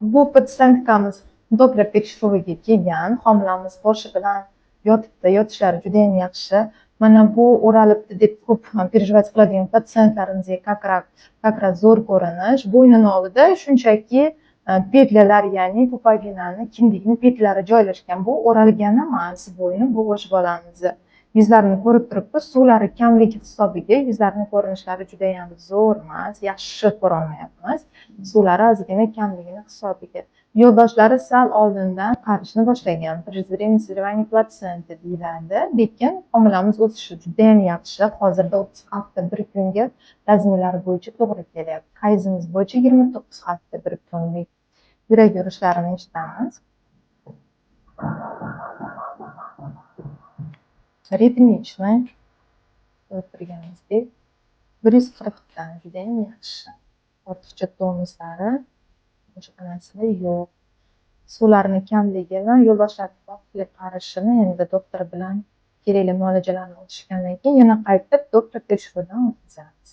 Bu пациентка miz Doppler tekshiruviga kelgan. Homilamiz boshi bilan yotibdi, yotishlari judayam yaxshi. Mana bu o'ralibdi deb ko'p переживать qiladigan patsientlarimizga как раз zo'r ko'rinish. Bo'ynini oldida shunchaki петля lar, ya'ni пуповина ni, kindikni петля lari joylashgan. Bu o'ralgan emas bo'yni bu yosh bolamizni. Yuzlarini ko'rib turibmiz, suvlari kamligi hisobiga yuzlarini ko'rinishlari judayam zo'r emas, yaxshi ko'rolmayapmiz. Suvlari ozgina kamligini hisobiga. Yo'ldoshlari sal oldindan qarishni boshlagan. Преждевременное созревание плаценты deyiladi. Lekin homilamiz o'sishi judayam yaxshi. Hozirda 30 hafta bir kunga размер lari bo'yicha to'g'ri kelyapti. Hayzimiz bo'yicha 29 hafta bir kunlik. Yurak urishlarini eshitamiz. Ритмичный. Ko'rib turganingizdek, 140 dan judayam yaxshi. Ortiqcha tonuslari, boshqa narsalar yo'q. Suvlarni kamligini, yo'ldoshlarni vaqtli qarishini endi doktor bilan kerakli muolajalarni o'tishgandan keyin yana qaytib doktor tekshiruvidan o'tkazamiz.